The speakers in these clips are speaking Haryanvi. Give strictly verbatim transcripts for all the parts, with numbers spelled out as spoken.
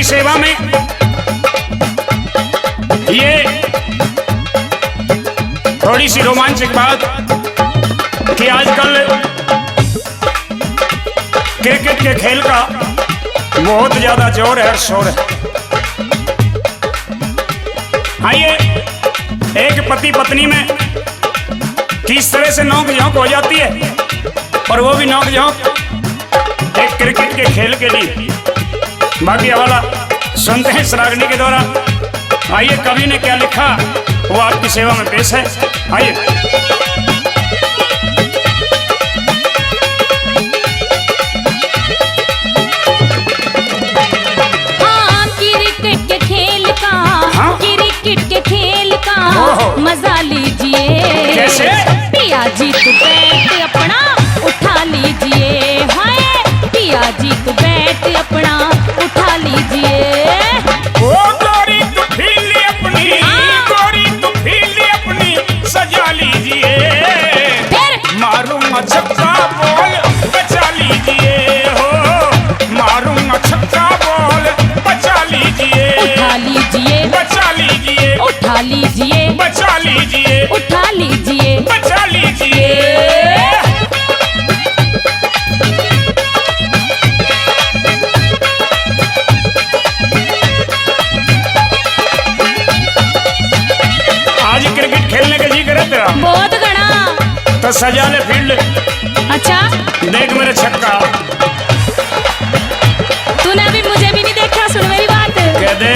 सेवा में ये थोड़ी सी रोमांचक बात कि आजकल क्रिकेट के खेल का बहुत ज्यादा जोर है और शोर है। आइए, एक पति पत्नी में किस तरह से नोक झोंक हो जाती है, और वो भी नोक झोंक एक क्रिकेट के खेल के लिए। बाकी हवाला सुनते हैं इस रागनी के द्वारा। आइए, कवि ने क्या लिखा, वो आपकी सेवा में पेश है। आइए। हाँ, क्रिकेट के खेल का, हाँ? क्रिकेट के खेल का ओहो। मजा लीजिए। कैसे? पिया जी तू बैट अपना उठा लीजिए। हाय, पिया जी तू बैट अपना उठा लीजिए। ओ गोरी तू फील्ड अपनी, हाँ। गोरी तू फील्ड अपनी सजा लीजिए। फिर? मारूंगा छक्का, बॉल बचा लीजिए हो, मारूंगा छक्का, बॉल बचा लीजिए। उठा लीजिए, बचा लीजिए, उठा लीजिए, बचा लीजिए, उठा लीजिए। बचा लीजिए। आज क्रिकेट खेलने का जी करे तेरा, बहुत घना। तो सजा ले फील्ड। अच्छा, देख मेरे छक्का। तूने अभी मुझे भी नहीं देखा, सुन मेरी बात। कह दे।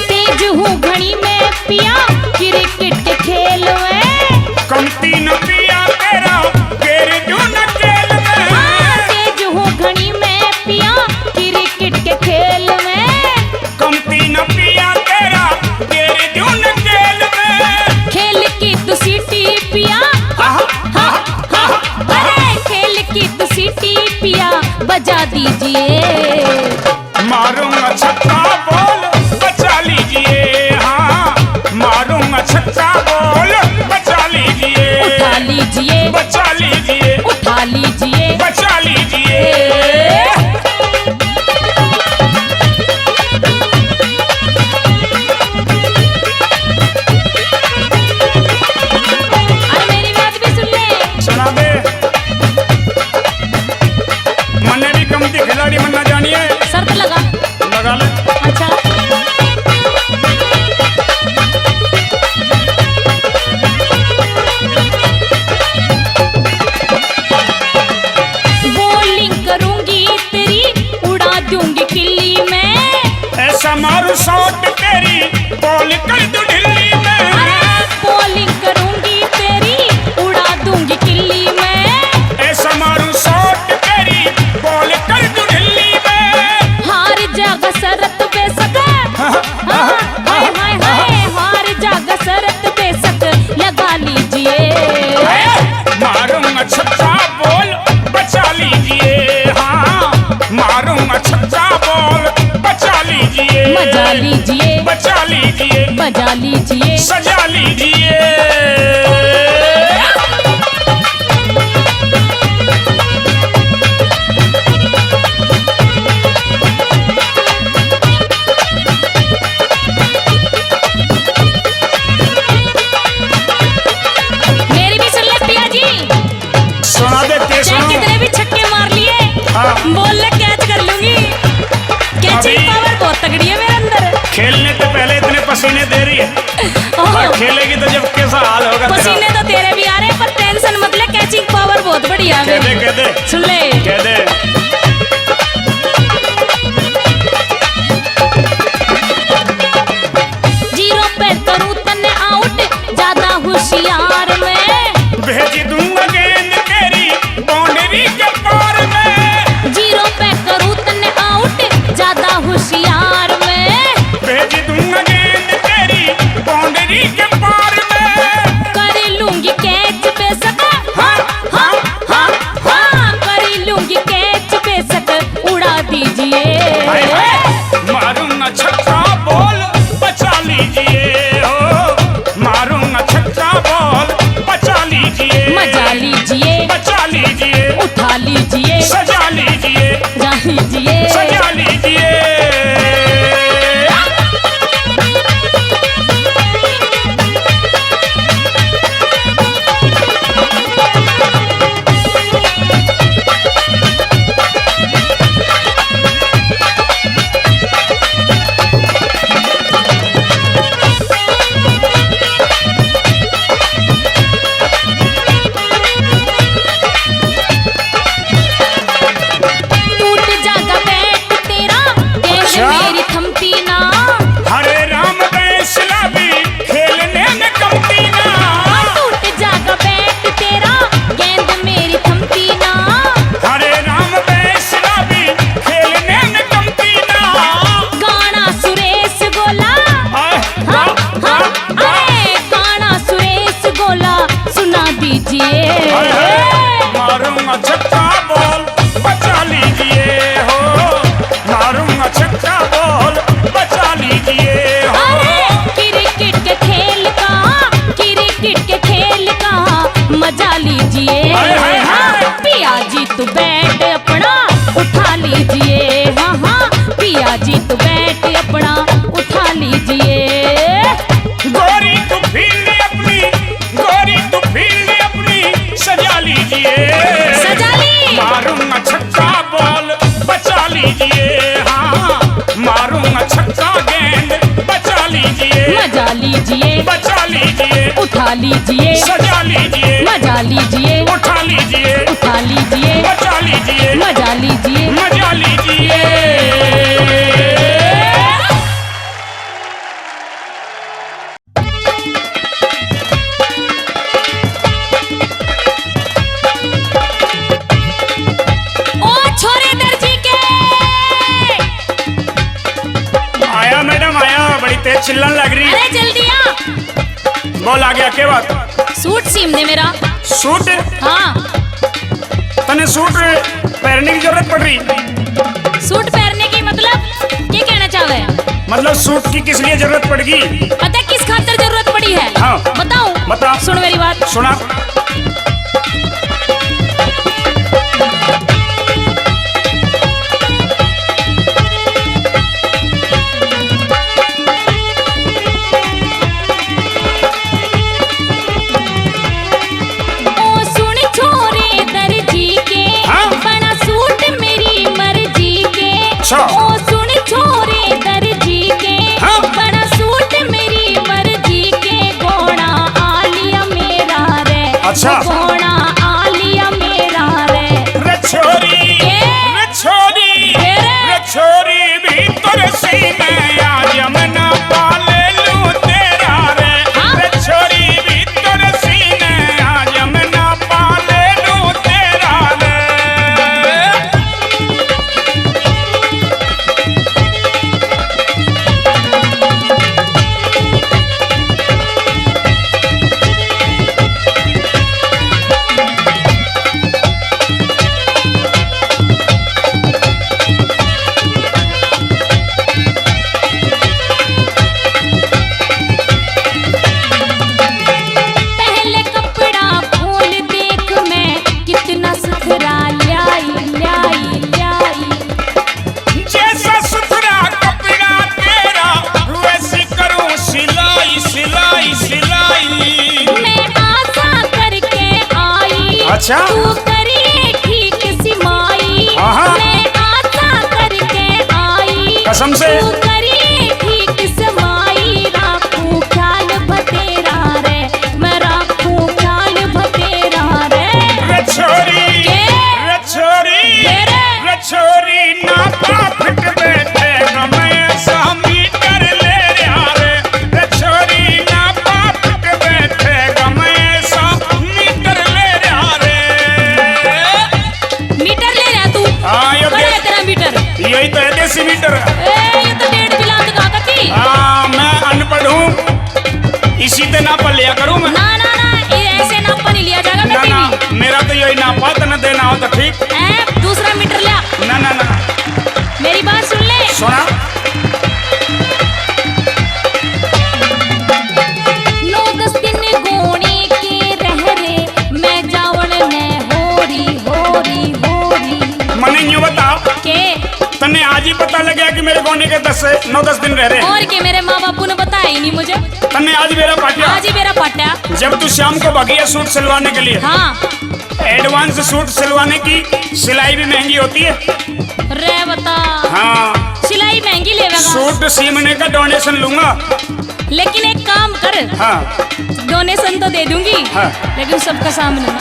तेज हूँ घणी मैं पिया, क्रिकेट के खेल में। कमती न पिया तेरा, तेरे जो न खेल में। हाँ, तेज हूँ घणी मैं पिया, क्रिकेट के खेल में। कमती न पिया तेरा, तेरे जो न खेल में। खेल की तू सीटी पिया, आहा, हाँ, हाँ, अरे खेल की तू सीटी पिया बजा दीजिए। मारूंगा छक्का, बॉल बचा लीजिए। हाँ, मारूंगा छक्का, बॉल बचा लीजिए। उठा लीजिए, बचा लीजिए, उठा लीजिए। बचा लीजिए। अरे मेरी बात भी सुन ले। सुना दे। मन्ने भी कमती खिलाड़ी बनना जानिए। शर्त लगा। लगा ले। अच्छा। बॉलिंग करूंगी तेरी, उड़ा दूंगी किल्ली मैं। ऐसा मारू शॉट तेरी, बॉल कर दूं ढिल्ली मैं। अरे, बॉलिंग करूंगी तेरी, उड़ा दूंगी किल्ली मैं। ऐसा मारू शॉट तेरी, बॉल कर दूं ढिल्ली मैं। हार जागा शरत बेशक। हाँ, हाय, हाय, हाय, हार जागा शरत बेशक, लगा लीजिए। ए, मारूंगा छक्का, बॉल बचा लीजिए। हाँ, मारूंगा छक्का, बॉल बचा लीजिए। मजा लीजिए, बचा लीजिए, मजा लीजिए। सजा लीजिए। मेरी भी सुन ले पिया जी। सुना दे, के चाहे सुनो। कितने भी छक्के मार लिए, हाँ। बॉल ले कैच कर लूंगी। कैचिंग अभी पावर बहुत तगड़ी है मेरे अंदर। खेलने से पहले इतने पसीने दे रही है, ओहो। और खेलेगी तो जब कैसा हाल होगा तेरा। पसीने तो तेरे भी आ रहे हैं, पर टेंशन मत ले, कैचिंग पावर बहुत बढ़िया है कह दे, मेरी। कह दे। सुन ले। कह दे। जीरो पे करूं तन्ने आउट, ज्यादा होशियार मैं। भेज दूंगा गेंद तेरी बाउंड्री के पार में। जीरो पे करूं तन्ने आउट, ज्यादा होशियार मैं। भेज दूंगा गेंद तेरी बाउंड्री के पार में। कर लूंगी कैच बेशक। हाँ, हाँ, हाँ, हाँ, कर लूंगी कैच बेशक, उड़ा दीजिए। हाय, हाय। मारूंगा छक्का, बॉल बचा लीजिए हो, मारूंगा छक्का, बॉल बचा लीजिए। मजा लीजिए, बचा लीजिए, उठा लीजिए। सजा लीजिए, सजा लीजिए, सजा लीजिए। टूट जागा बैट तेरा, गेंद अच्छा। मेरी थमती ना। हरे राम बैसला भी खेलने में कमती ना। टूट जागा बैट तेरा, गेंद मेरी थमती ना। हरे राम बैसला भी खेलने में कमती ना। गाना सुरेश गोला। आह, हाँ, वाह, हाँ, वाह, वाह। अरे, गाना सुरेश गोला सुना दीजिए। हाय, हाय, मारूंगा छक्का बॉल, बचा लीजिए हो, मारूंगा छक्का बॉल, बचा लीजिए हो। अरे, क्रिकेट के खेल का, क्रिकेट के खेल का मजा लीजिए। हाय, हाय, हाय। पिया जी तू बैट अपना उठा लीजिए, हाँ, हाँ, पिया जी तू बैट अपना उठा लीजिए। गोरी तू फील्ड अपनी, गोरी तू फील्ड अपनी सजा लीजिए। सजा ली। मारूंगा छक्का बॉल बचा लीजिए, हाँ, मारूंगा छक्का गेंद बचा लीजिए। मजा लीजिए। बचा लीजिए। उठा लीजिए। सजा लीजिए। मजा लीजिए। उठा लीजिए। उठा लीजिए। बचा लीजिए। मजा लीजिए। मजा लीजिए। ओ छोरे दर्जी के। आया मैडम, आया, बड़ी तेज चिल्लन लग रही है। अरे जल्दी आ। बोल, आ गया, क्या बात? सूट सीम दे मेरा। सूट? हाँ। तने सूट पहनने की जरूरत पड़ रही? सूट पहनने की मतलब, क्या कहना चाहवे? मतलब, सूट की किस लिए जरूरत पड़गी? पता है किस खातर जरूरत पड़ी है? हाँ। बताऊं? बता। सुन मेरी बात। सुना। ओ सुन छोरे दर्जी के, हाँ? बना सूट मेरी मर्जी के। अच्छा। ओ सुन छोरे दर्जी के, हाँ? बना सूट मेरी मर्जी के। गोणा आलिया मेरा रे, अच्छा। गोणा आलिया मेरा रे। रे छोरी, के? रे छोरी, के रे? रे छोरी भीतर सीने आ जमना पाले लूं तेरा रे। हाँ? रे छोरी भीतर सीने आ जमना पाले लूं तेरा रे। पहले कपड़ा खोल देख मैं कितना सुथरा ल्याई, ल्याई, ल्याई। जैसा सुथरा कपड़ा तेरा, वैसी करूं सिलाई, सिलाई, सिलाई। मैं आशा करके आई, अच्छा। तू करिए ठीक सिमाई। हाँ, हाँ। मैं आशा करके आई, कसम से। तू करिए ठीक सिमाई, राखूं ख्याल बतेरा रे। मैं राखूं ख्याल बतेरा रे। रे छोरी, के? रे छोरी, के रे? रे छोरी, नापा फिट बैठेगा मैं ऐसा मीटर ले रहा रे। रे छोरी, नापा फिट बैठेगा मैं ऐसा मीटर ले रहा रे। मीटर ले रहा तू? हाँ, यो बड़ा दे-, है तेरा मीटर। यही तो है देसी मीटर। ए, ये तो डेढ़ बिलात का कती। हाँ, मैं अनपढ़ हूँ, इसी ते नापा लिया करूँ मैं। ना, ना, ना, ये ऐसे नापा नहीं लिया जाएगा ना, कभी ना, भी। मेरा तो यही नापा, तने देना हो तो ठीक। ए, दूसरा मीटर लिया। ना, ना, ना। मेरी बात सुन ले। सुना। नौ दस दिन गोणे के रह रे, मैं जावण ने होरी, होरी, होरी। जी, पता लग गया कि मेरे गोने के दस, नौ दस दिन रह रहे हैं। और के, मेरे माँ बापू ने बताया ही नहीं मुझे। तन्ने आज बेरा पाट्या। आज ही बेरा पाट्या। जब तू शाम को भागी है सूट सिलवाने के लिए, हाँ। एडवांस सूट सिलवाने की सिलाई भी महंगी होती है। रे बता। हाँ। सिलाई महंगी लेवेगा। सूट सीमने का डोनेशन लूंगा। लेकिन एक काम कर। हाँ। डोनेशन तो दे दूंगी, हाँ। लेकिन सबका सामने ना।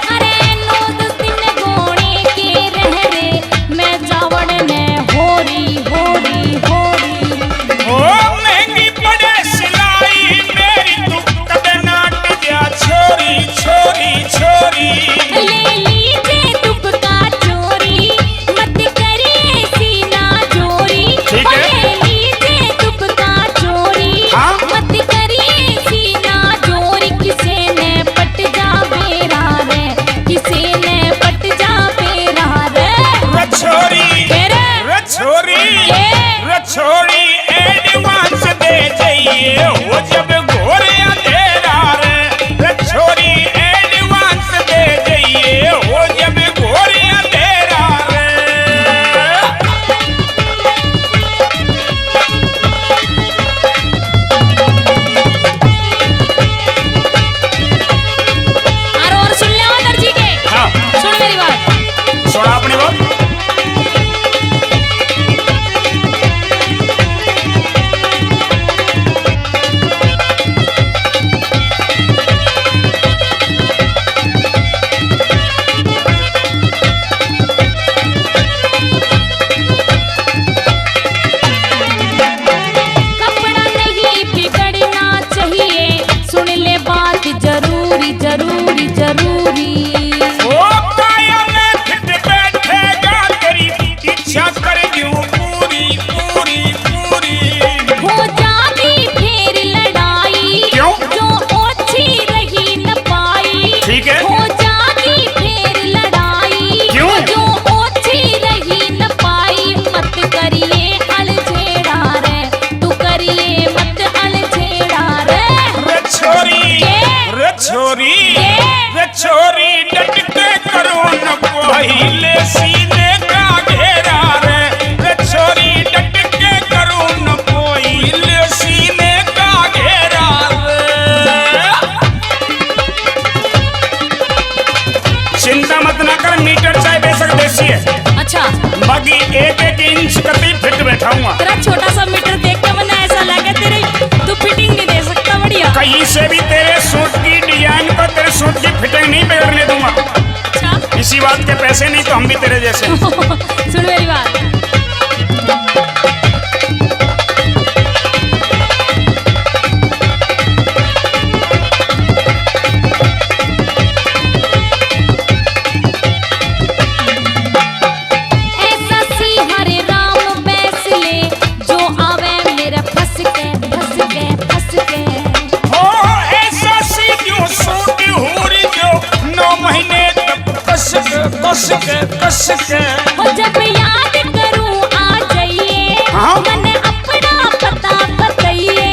अरे नौ दस दिन गोने के रह रे, मैं जावड़ में होरी, होरी, होरी। ओ महंगी पड़े सिलाई मेरी, तू कदे नाट जा छोरी, छोरी, छोरी। ले लीजे दुबका चोरी, मत करिए सीना चोरी। ठीक है। ले लीजे दुबका चोरी, हाँ। मत करिए सीना चोरी। किसे ने पट जा बेरा रे, किसे ने पट जा बेरा रे। रे छोरी, के रे? रे छोरी, के? रे छोरी, एडवांस दे जाइए, हो जब घोर अंधेरा रे। रे छोरी, एडवांस दे जाइए, हो जब घोर अंधेरा रे। और, और सुन ले दर्जी के। हाँ। सुन मेरी बात। सुना अपनी बात। कपड़ा नहीं बिगड़ना चाहिए, सुन ले बात जरूरी, जरूरी, जरूरी। ओ काया में फिट बैठेगा तेरी इच्छा कर दूं पूरी, पूरी, पूरी। हो जाती फिर लड़ाई, क्यों? जो ओछी रही न पाई। ठीक है। हो जाती फिर लड़ाई, क्यों? जो ओछी रही न पाई। मत करिए अलझेड़ा रे, तू करिए मत अलझेड़ा रे। रे छोरी, के? रे छोरी, के? रे छोरी, डट के करो न कोई ले सीने का घेरा रे। रे छोरी, डट के करो न कोई ले सीने का घेरा रे। चिंता मत ना कर, मीटर चाहे बेशक देसी है। अच्छा। बाकी एक एक इंच कती फिट बैठाऊंगा। तेरा छोटा सा मीटर देख के मैंने ऐसा लगा तेरे, तू फिटिंग नहीं दे सकता। बढ़िया। कहीं से भी तेरे सूट की डिजाइन को, तेरे सूट की फिटिंग नहीं बिगड़ने दूंगा। अच्छा। इसी बात के पैसे नहीं तो हम भी तेरे जैसे। सुन मेरी बात। ऐसा सी हरे राम बैसले, जो आवे मेरे फस के, फस के, फस के। हो ऐसा सी जो सूट हो रही जो नौ महीने तक कस के, कस के, कस के। हो जब याद करूं आ जाइए, हाँ। मन अपना पता बताइए।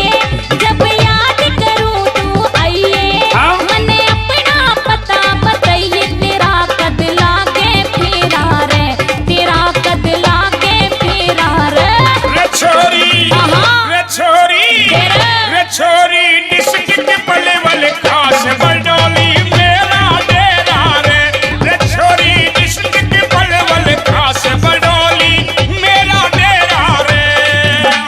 जब याद करूं तू आइए, हाँ। मन अपना पता बताइए। तेरा कद लागे फेरा रे, तेरा कद लागे फेरा रे। रे छोरी, हाँ। रे छोरी, के रे? रे छोरी, डिस्ट्रिक्ट पलवल खास बरडोली मेरा डेरा रे। रे छोरी, डिस्ट्रिक्ट पलवल खास बरडोली मेरा डेरा रे।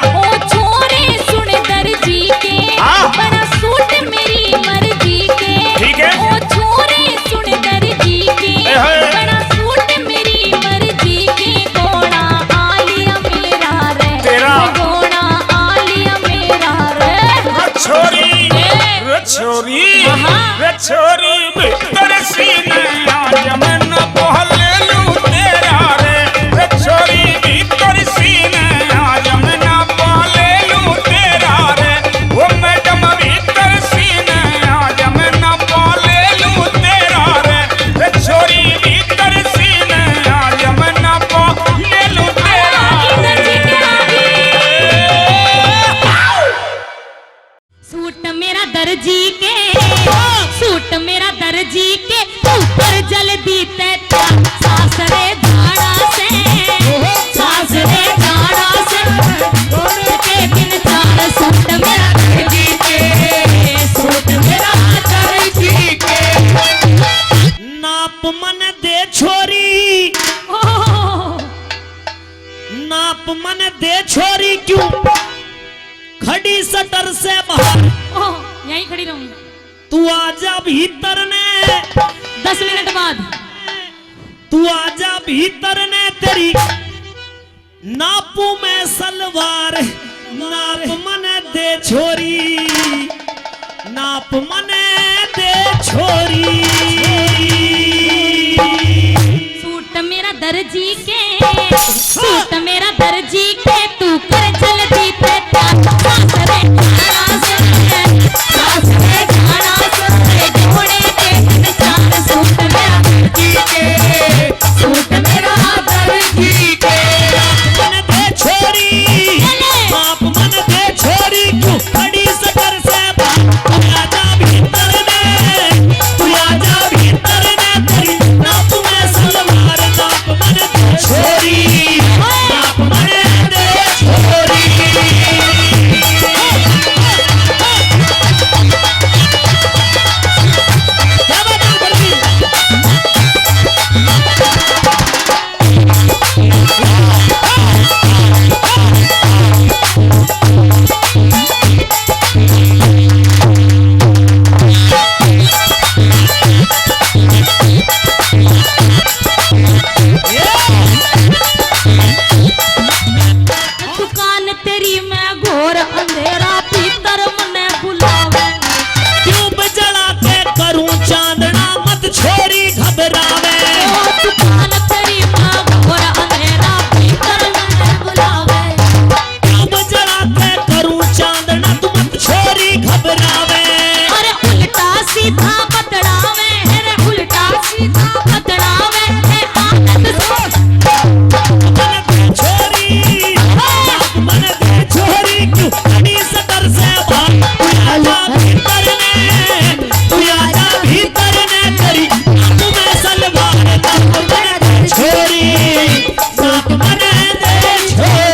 ओ छोरे सुन दर्जी के, हाँ। बना सूट मेरी मर्जी के। ठीक है। ओ छोरे सुन दर्जी के, ए है। बना सूट मेरी मर्जी के। गोणा आलिया मेरा रे, तेरा। गोणा आलिया मेरा रे। रे छोरी, ए। रे छोरी, हाँ। रे छोरी, भीतर सीने आ जा, मैं ना पहले लूं तेरा रे। रे छोरी, भीतर सीने आ जा, मैं ना पहले लूं तेरा रे। ओ मैडम, भीतर सीने आ जा, मैं ना पहले लूं तेरा रे। रे छोरी, भीतर सीने आ जा, मैं ना पहले लूं तेरा रे। सूट मेरा दर्जी के, सूट मेरा दर्जी के, ऊपर जल्दी तै सासरे जाना से। शटर से बाहर। ओह, यहीं खड़ी रहूंगी। तू आजा भीतर ने। दस मिनट बाद। तू आजा भीतर ने, तेरी नापू मैं सलवार, नाप मने दे छोरी, नाप मने दे छोरी। सूट मेरा दर्जी के, सूट मेरा दर्जी के, तू कर जल्दी ते तैयार। सासरे जाना सुन के, सासरे जाना सुन के, घोड़े के निशान। सूट मेरा दर्जी के, सूट मेरा दर्जी के। नाप मन दे छोरी, चले। नाप मन दे छोरी, क्यों खड़ी शटर से बाहर? तू आजा भीतर ने, तू आजा भीतर ने, तेरी नाप मैं सलवार, नाप मन दे छोरी, नाप मन दे छोरी। क्या बात है, बल्कि? दुकान तेरी में घोर अंधेरा, भीतर मने बुलावे। ट्यूब जला के करूं चांदना, मत छोरी घबरावे। ओ दुकान तेरी में घोर अंधेरा, भीतर मने बुलावे। ट्यूब जला के करूं चांदना, तू मत छोरी घबरावे। अरे उल्टा सीधा बतलावे, अरे उल्टा सीधा बतलावे, ए आनंद से। मन दे छोरी, मन दे छोरी, क्यों खड़ी शटर से बाहर? तू आजा भीतर ने, तू आजा भीतर ने, तेरी नाप मैं सलवार, नाप मन दे छोरी, नाप मन दे छोरी।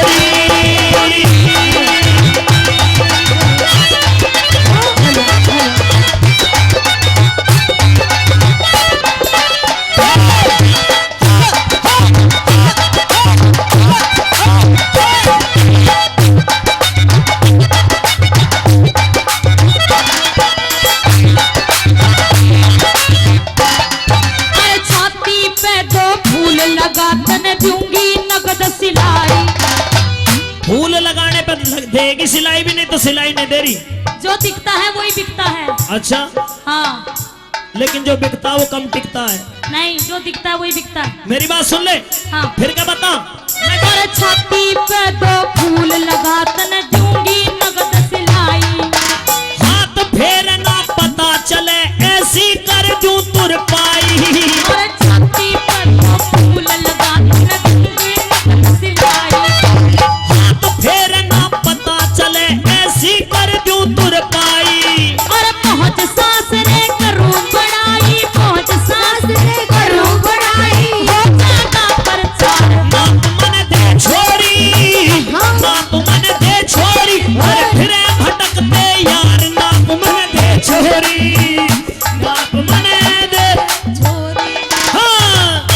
अरे छाती पे दो फूल लगा, तने दूंगी नगद सिलाई। फूल लगाने पे लग-, देगी सिलाई भी, नहीं तो सिलाई नहीं दे रही। जो दिखता है वही बिकता है। अच्छा। हाँ। लेकिन जो बिकता वो कम टिकता है। नहीं, जो दिखता है वही बिकता है। मेरी बात सुन ले। हाँ। फिर क्या बता? अरे छाती पे दो फूल लगा, तने दूंगी नगद सिलाई। हाथ फेर ना पता चले, ऐसी कर दूं तुरपाई। अरे छाती पे दो फूल लगा, तने दूंगी नगद सिलाई। हाथ फेर ना पता चले, ऐसी कर दूं तुरपाई। अरे पहुंच सासरे करूं बड़ाई, पहुंच सासरे करूं बड़ाई, हो जाएगा प्रचार। नाप मन दे छोरी, हाँ। नाप मन दे छोरी, अरे फिरे भटकते यार, नाप मन दे छोरी, नाप मन दे छोरी। हाँ।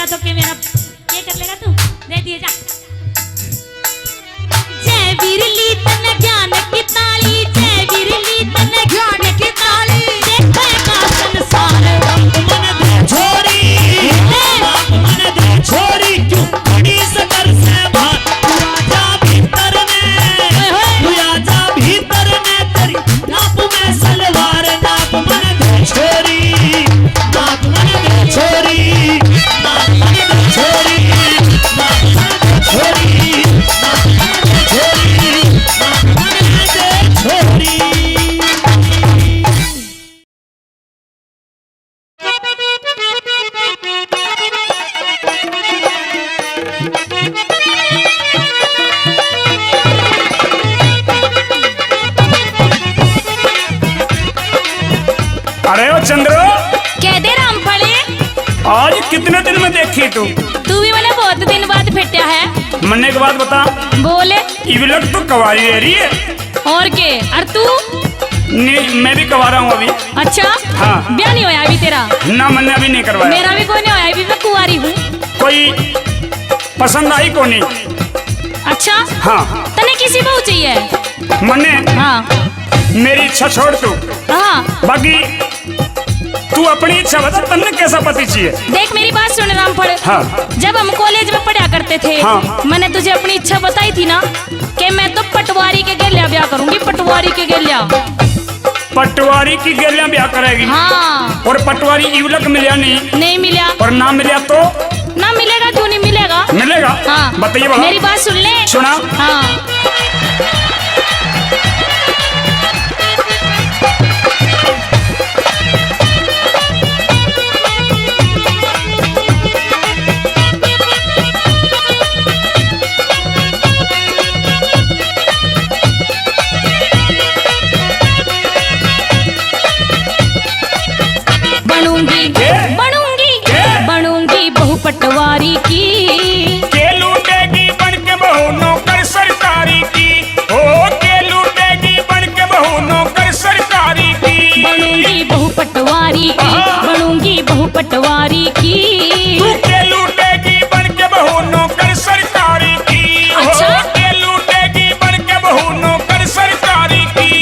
तो के मेरा ये कर लेगा तू, दे दिए जा। जय बिरली तन ज्ञान की ताली, जय बिरली तन ज्ञान की ताली। देखेगा संसार। बाप मन दे छोरी, बाप मन दे छोरी, क्यों खड़ी सदर से बाहर? तू आजा भीतर में, ओए होए। तू आजा भीतर में, तेरी नाप में सलवार, नाप मन दे छोरी, नाप मन दे छोरी, नाप मन दे छोरी, नाप मन दे छोरी, नाप मन दे छोरी, नाप मन दे छोरी। अरे ओ चंद्रो, कह दे रामफले। आज कितने दिन में देखी तू? तू भी मैंने बहुत दिन बाद भेटा है। मन्ने एक बात बता। बोले। इवलक तो कवारी रह रही है। और के? और तू? नहीं, मैं भी कवारा हूँ अभी। अच्छा? हाँ। ब्याह नहीं होया अभी तेरा? ना, मैंने अभी नहीं करवाया। मेरा भी कोई नहीं होया, अभी मैं कुंवारी हूँ। कोई पसंद आई कोनी। अच्छा? हाँ। तने किसी बहू चाहिए? मन्ने? हाँ। मेरी इच्छा छोड़ तू। हाँ। बाकी तू अपनी इच्छा बता, तन्ने कैसा पति चाहिए? देख मेरी बात सुन रामफल। हाँ। जब हम कॉलेज में पढ़ा करते थे, हाँ। मैंने तुझे अपनी इच्छा बताई थी ना कि मैं तो पटवारी के गेल्या ब्याह करूंगी, पटवारी के गेल्या। पटवारी की गेल्या ब्याह करेगी? हाँ। और पटवारी इवलक मिलया नहीं? नहीं मिलया। और ना मिलया तो? ना मिलेगा, क्यों नहीं मिलेगा? मिलेगा। हाँ। बताइए भला। मेरी बात सुन ले। सुना। हाँ। बनूंगी, ए? बनूंगी, ए? बनूंगी बहू पटवारी की। के लूटेगी बन के बहू नौकर सरकारी की? ओ, के लूटेगी बन के बहू नौकर सरकारी की? बनूंगी बहू पटवारी की, आहा। बनूंगी बहू पटवारी की। तू के लूटेगी बन के बहू नौकर सरकारी की? ओ, अच्छा। के लूटेगी बन के बहू नौकर सरकारी की?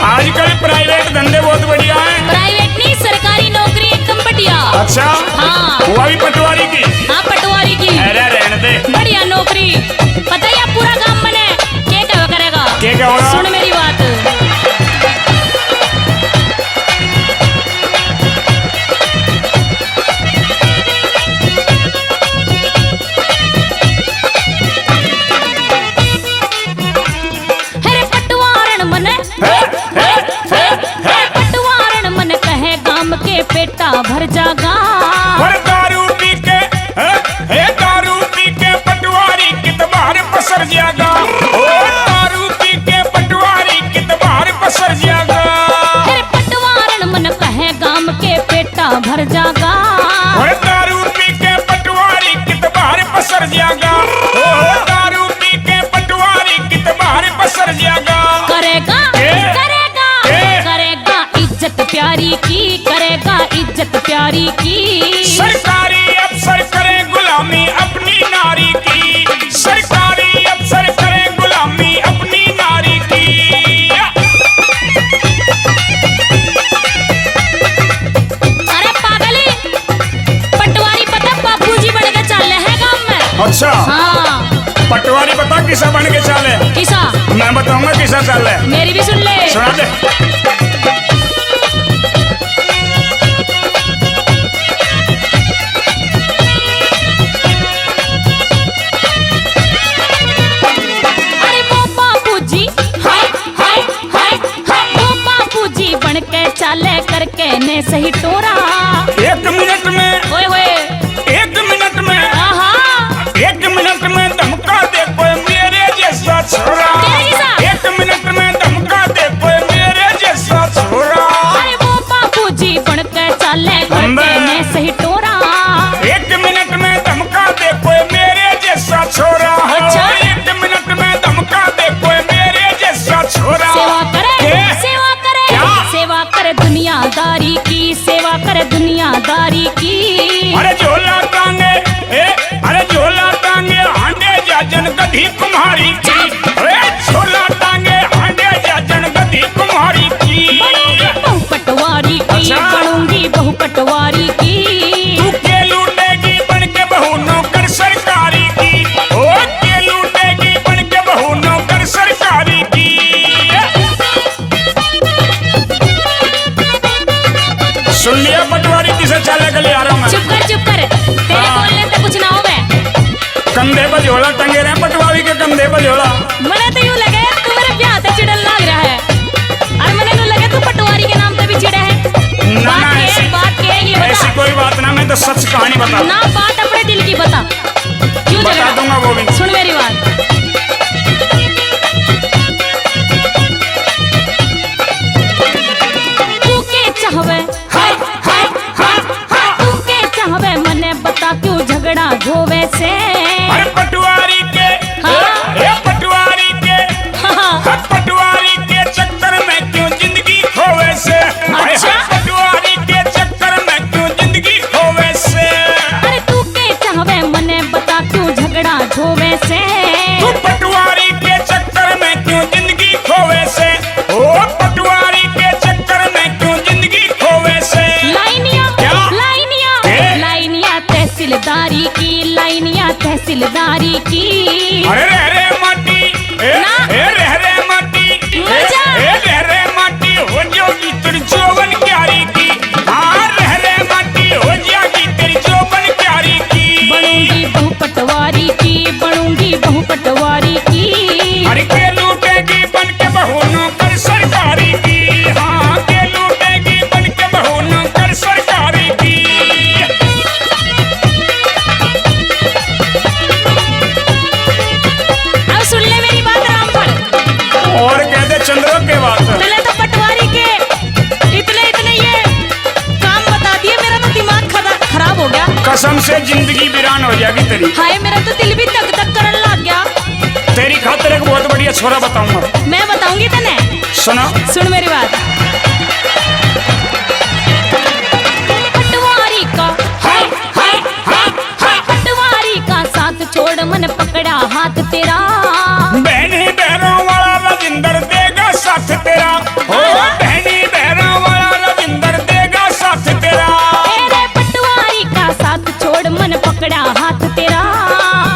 आजकल प्राइवेट धंधे बहुत बढ़िया हैं। प्राइवेट नहीं, सरकारी नौकरी एकदम बढ़िया। अच्छा? हाँ। वो भी पटवारी की? हाँ, पटवारी की। अरे, रहने दे। बढ़िया नौकरी। पता ही है, पूरा गांव मने के क्या करेगा? के क्या होगा? सुन मेरी बात। अरे पटवारन मने, हे, हे, हे, हे। पटवारन मने कहे गाम के पेटा भर जागा। और दारू पी के, हे, हे, दारू पी के पटवारी कित बार पसर जागा। ओ दारू पी के पटवारी कित बार पसर जागा। अरे पटवारन मने कहे गाम के पेटा भर जागा। और दारू पी के पटवारी कित बार पसर जागा। ओ दारू पी के पटवारी कित बार पसर जागा। करेगा, ए? करेगा, ए? करेगा इज्जत प्यारी की, करेगा इज्जत प्यारी की। सरकारी अफसर करे गुलामी अपनी नारी की, सरकारी अफसर करे गुलामी अपनी नारी की। अरे पागल, पटवारी पता बाबूजी बन के चाले है गांव में। अच्छा। हाँ। पटवारी पता किसा बन के चाले? किसा? मैं बताऊंगा किसा चाले। मेरी भी सुन ले। सुना दे। अरे वो बाबूजी, हाय, हाय, हाय, हाय, वो बाबूजी बन के चाले करके ने सही टोरा। एक मिनट में, ओए होए। एक मिनट में, आहा। एक मिनट में धमका दे कोई मेरे जैसा छोरा। तेरे जैसा। एक मिनट में धमका दे कोई मेरे जैसा छोरा। अरे वो बाबूजी बन के चाले करके अम्बे। ने सही टोरा। एक मिनट में धमका दे कोई मेरे जैसा छोरा। अच्छा। एक मिनट में धमका दे कोई मेरे जैसा छोरा। सेवा करे, के? सेवा करे, क्या? सेवा करे दुनियादारी की, सेवा करे दुनियादारी की। अरे झोला टांगे, ए, अरे झोला टांगे हांडे जाजन गधी कुम्हारी की। अरे झोला टांगे हांडे जाजन गधी कुम्हारी की। बनूंगी बहू पटवारी की, अच्छा। बनूंगी बहू पटवारी की। तू के लूटेगी बन के बहू नौकर सरकारी की। ओ के लूटेगी बन के बहू नौकर सरकारी की। सुन लिया पटवारी, किसे चाले के ले आ रहा हूँ मैं। चुप कर, चुप कर। तेरे हाँ। बोलने से कुछ ना होवे। कंधे पर झोला टंगे रहे पटवारी के, कंधे पर झोला। मने तो यूं लगे तू मेरे ब्याह से चिड़न लाग रहा है। और मने यूं लगे तू पटवारी के नाम से भी चिड़ा है। ना, बात ना, के, ऐसी, बात के, ये बता। ऐसी कोई बात ना, मैं तो सच कहानी बता। ना, बात अपने दिल की बता। क्यों बता झगड़ा? दूंगा वो भी। सुन मेरी बात। तू के चाहवे? हाय, हाय, हाय, हाय। तू के चाहवे मने बता, क्यों झगड़ा जोवे से? अरे पटवारी के, हाँ। ए, ए पटवारी के, हाँ। ए पटवारी के चक्कर में क्यों जिंदगी खोवे से? हाय, अच्छा। हाय, पटवारी के चक्कर में क्यों जिंदगी खोवे से? अरे तू के चाहवे मने बता, क्यों झगड़ा जोवे से? तू पटवारी के चक्कर में क्यों जिंदगी खोवे से? ओ पटवारी के चक्कर में क्यों जिंदगी खोवे से? लाइनिया, क्या? लाइनिया, ए? लाइनिया तहसीलदारी की, लाइनिया तहसीलदारी की। अरे रह रे माटी, ए, ना। ए रह रे माटी, ए, मजा। ए रह रे माटी, हो जाओगी तेरी जोबन क्यारी की। हाँ, रह रे माटी, हो जाएगी तेरी जोबन क्यारी की। बनूंगी बहू पटवारी की, बनूंगी बहू पटवारी की। अरे के लूटेगी बन के बहू नौकर सरकारी की। हाँ, के लूटेगी बन के बहू नौकर सरकारी की। अब सुन ले मेरी बात रामफल। और कह दे चंद्रो के बात। तूने तो पटवारी के इतने, इतने ये काम बता दिए, मेरा तो दिमाग खरा-, खराब हो गया। कसम से जिंदगी वीरान हो जाएगी तेरी। हाय, मेरा तो दिल भी धक धक करन लग गया। तेरी खातिर एक बहुत बढ़िया छोरा बताऊंगा। मैं बताऊंगी तने। सुना। सुन मेरी बात। पटवारी का, हाय, हाय, हाय, हाय। पटवारी का साथ छोड़, मन पकड़ा हाथ तेरा। बहनी बहरों वाला रविंदर देगा साथ तेरा। ओ बहनी बहरों वाला रविंदर देगा साथ तेरा। तेरे पटवारी का साथ छोड़, मन पकड़ा हाथ तेरा।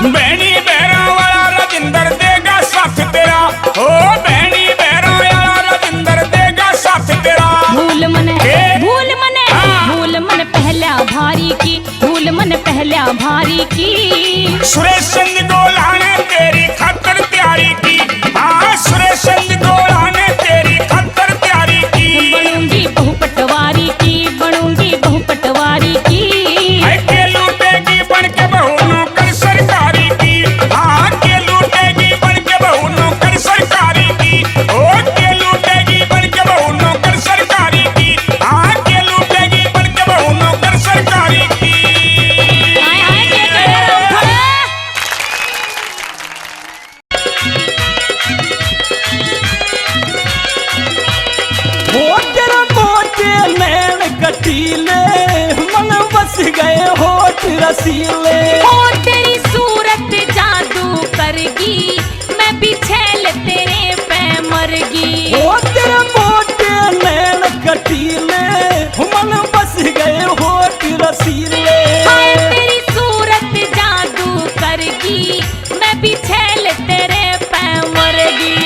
बहनी बहरों वाला रविंदर देगा साथ तेरा। ओ बहनी बहरों वाला रविंदर देगा साथ तेरा। भूल मने, ए? भूल मने, हाँ। भूल मन पहला भारी की। भूल मन पहला भारी की। सुरेश चंद गोला ने तेरी खातर तैयारी की। हाँ, सुरेश चंद गोला ने तेरी खातर तैयारी की। बनूंगी बहू पटवारी की, बनूंगी बहू पटवारी की। है के लूटेगी बन के बहू नौकर सरकारी की। हाँ, के लूटेगी बन के बहू नौकर सरकारी की। ओ के लूटेगी बन के बहू नौकर सरकारी की। हाँ, के लूटेगी बन के बहू नौकर सरकारी की। हाय, हाय, के करे रामफल। होठ रे मोटे नैन कटीले, मन बस गए होठ रसीले। ओ तेरी सूरत जादू करगी, मैं भी छैल तेरे पे मरगी। ओ तेरे मोटे नैन कटीले, मन बस गए होठ रसीले। हाय तेरी सूरत जादू करगी, मैं भी छैल तेरे पे मरगी।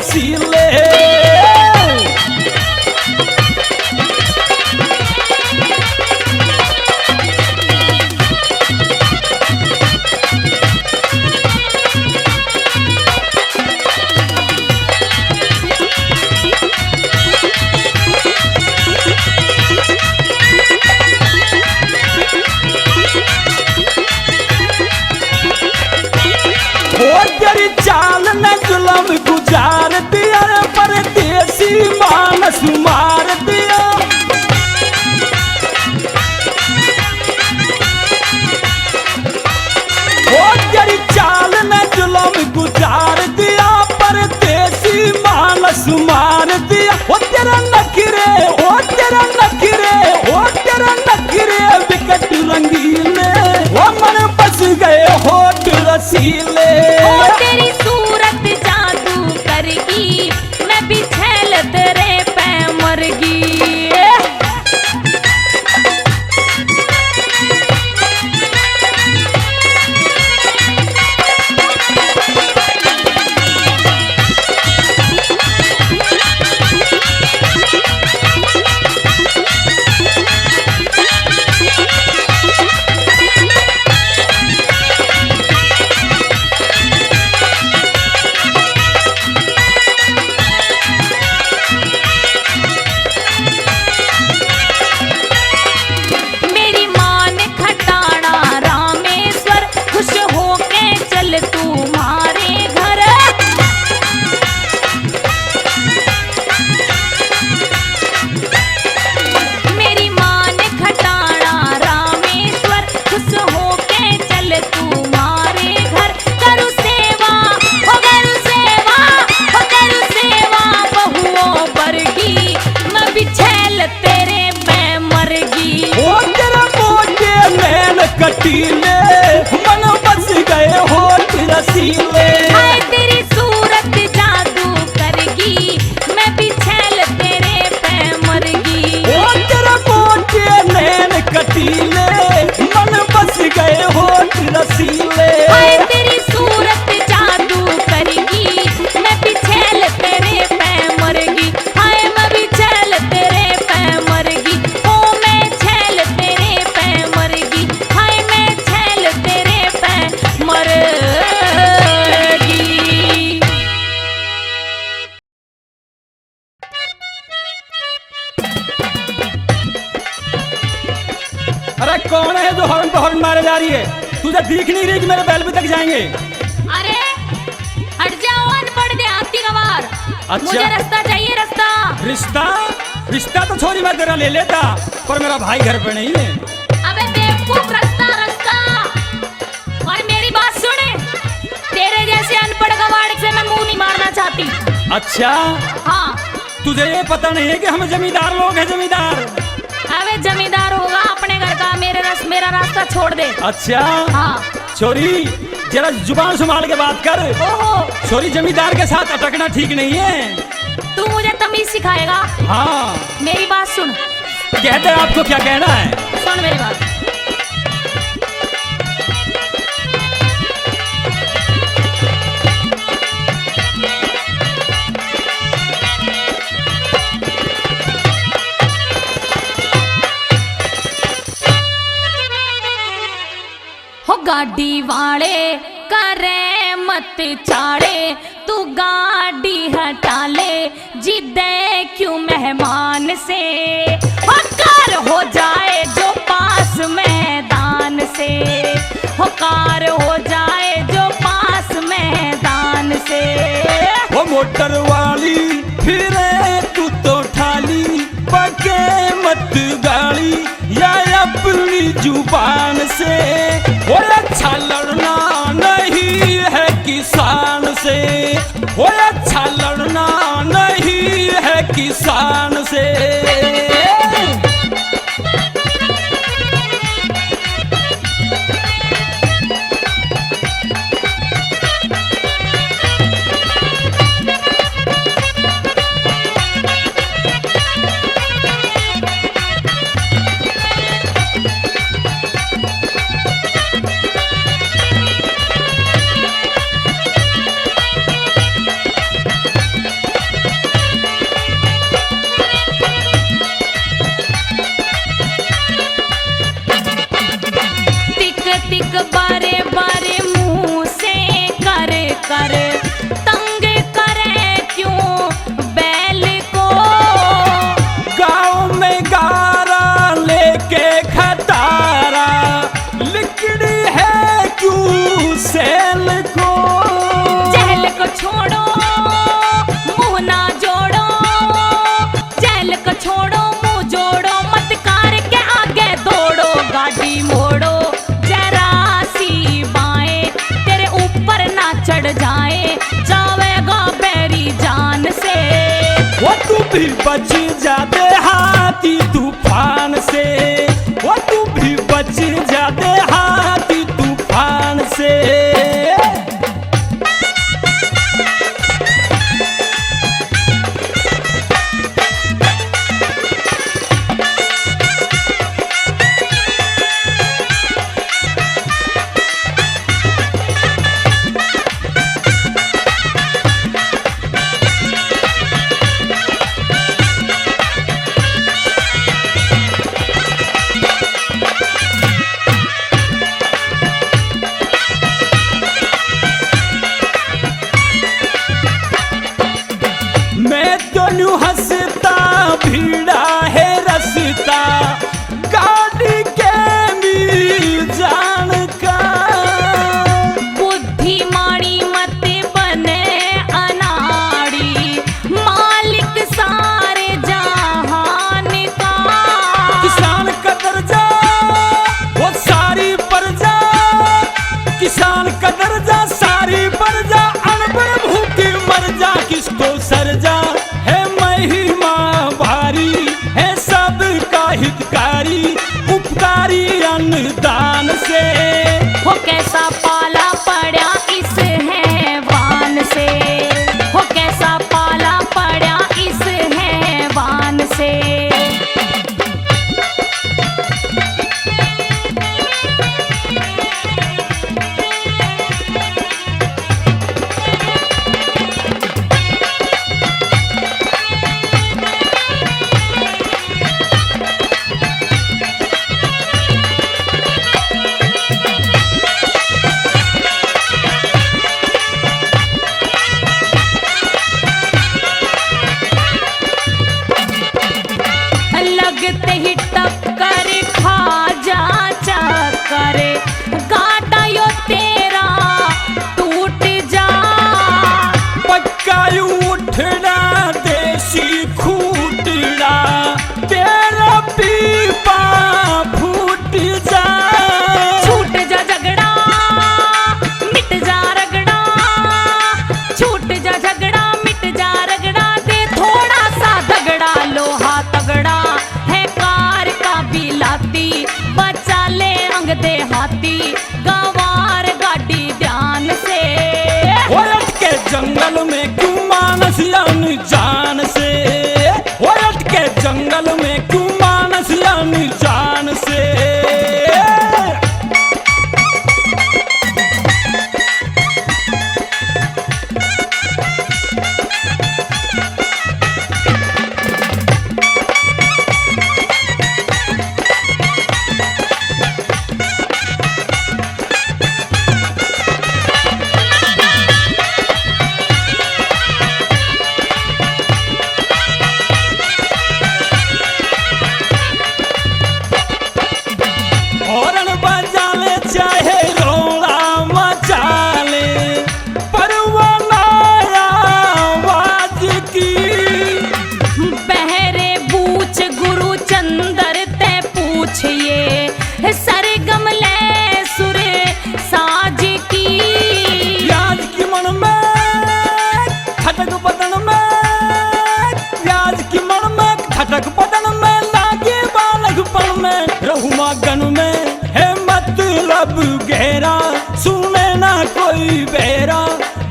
सीले। हो तेरी चाल ने जुलम गुजार दिया, परदेसी मानस मार दिया। हो तेरी चाल ने जुलम गुजार दिया, परदेसी मानस मार दिया। हो तेरा नखरे, हो तेरा नखरे, हो तेरा नखरे विकट रंगीले, हो मन बस गए होठ रसीले। ओ तेरी सूरत जादू करगी, मैं भी छैल तेरे पे मरगी। मेरी माँ ने खटाना रामेश्वर, खुश होके चल तू मारे घर। मेरी माँ ने खटाना रामेश्वर, खुश होके चल तू मारे घर। करू सेवा, हो करू सेवा, हो करू सेवा बहुओं वर्गी, मैं भी छैल तेरे पे मरगी। ओ तेरा मोटे नैन कटीले, मन बस गए होठ रसीले। हाय तेरी सूरत जादू करगी, मैं भी छैल तेरे पे मरगी। ओ तेरा मोटे नैन कटीले, मन बस गए होठ रसीले। हाय तेरी सूरत जादू करगी, मैं भी छैल तेरे पे मरगी। हाय मैं भी छैल तेरे पे मरगी। ओ मैं छैल तेरे पे मरगी। हाय मैं छैल तेरे पे मरगी। अरे कौन है जो हॉर्न पे हॉर्न मारे जा रही है? तुझे दिख नहीं रही कि मेरे बैल भी थक जाएंगे? अरे हट जाओ अनपढ़ देहाती गवार। अच्छा। मुझे रास्ता चाहिए, रास्ता। रिश्ता? रिश्ता तो छोरी मैं तेरा ले लेता, पर मेरा भाई घर पे नहीं है। अबे बेवकूफ, रास्ता, रास्ता। और मेरी बात सुन, तेरे जैसे अनपढ़ गवार से मैं मुंह नहीं मारना चाहती। अच्छा। हाँ। तुझे ये पता नहीं है कि हम जमींदार लोग हैं, जमींदार? अबे जमींदार होगा अपने घर का, मेरे रस-, मेरा रास्ता छोड़ दे। अच्छा। हाँ। छोरी, जरा जुबान संभाल के बात कर। ओहो। छोरी, जमींदार के साथ अटकना ठीक नहीं है। तू मुझे तमीज सिखाएगा? हाँ। मेरी बात सुन। कहते हैं, आपको क्या कहना है? सुन मेरी बात। हो गाड़ी वाले करे मत चाले, तू गाड़ी हटा ले, जिदे क्यों मेहमान से। हो कार हो जाए जो पास मैदान से, हो कार हो जाए जो पास मैदान से। वो मोटर वाली फिरे तू तो ठाली, बके मत गाली या अपनी जुबान से। वो अच्छा लड़ना नहीं है किसान से, वो अच्छा लड़ना नहीं है किसान से। बच जा देहाती तूफान से, वो तू भी बच जा देहाती तूफान से। मैं तो न्यू हंसता, भीड़ा है रस्ता, गाड़ी के मिल जान का। बुद्धि माड़ी मत बने अनाड़ी, मालिक सारे जहान का। किसान का दर्जा, वो सारी प्रजा, किसान का दर्जा, सारी प्रजा, अनपढ़ भूखी मर जा, किस तो सर्जा है महिमा भारी, है सबका हितकारी, उपकारी अन्नदान से। हो कैसा पाला पड़ा इस हैवान से, हो कैसा पाला पड़ा इस हैवान से। लगते ही टक्कर खा जा चक्कर, गाटा यो तेरा टूट जा। पक्का यू उठड़ा देसी खूटड़ा, तेरा पीपा फूट जा। छूट जा झगड़ा, मिट जा रगड़ा, छूट जा झगड़ा, मिट जा रगड़ा, दे थोड़ा सा दगड़ा, लोहा तगड़ा है कार का बिलाती, बचा ले अंग देहाती, गवार गाड़ी ध्यान से। वो अटके जंगल में क्यों मानस अनजान से, वो अटके जंगल में क्यों मानस अनजान से। हॉर्न बजा ले चाहे रोला मचा ले, परवाना आवाज की। बहरे बूच गुरु चंदर ते पूछिए, सरगम ले सुर साज की। प्याज की मन में खटक बदन में, प्याज की मन में खटक बदन में, लागे बालकपन में रहूं मगन में, है मतलब गहरा, सुने ना कोई बेरा,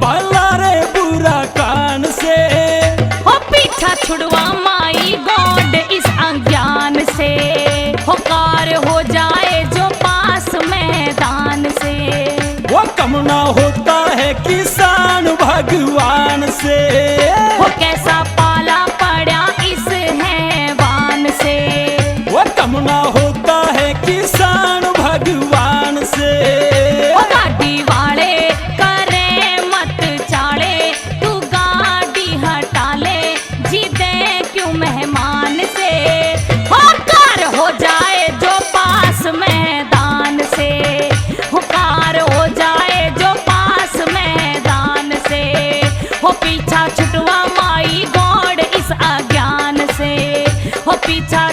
भला रे बुरा कान से। हो पीछा छुड़वा माई गॉड इस अज्ञान से, हो कार हो जाए जो पास मैदान से। वो कम ना होता है किसान भगवान से। वो कैसा पाला पड़ा इस हैवान से। वो कम ना होता है किसान भगवान से। वो गाड़ी वाले करे मत चाले, तू गाड़ी हटा ले, जी दे क्यों मेहमान से। हो कार हो जाए जो पास मैदान से, हो कार हो जाए जो पास मैदान से। हो पीछा छुटवा माई गॉड इस अज्ञान से, हो पीछा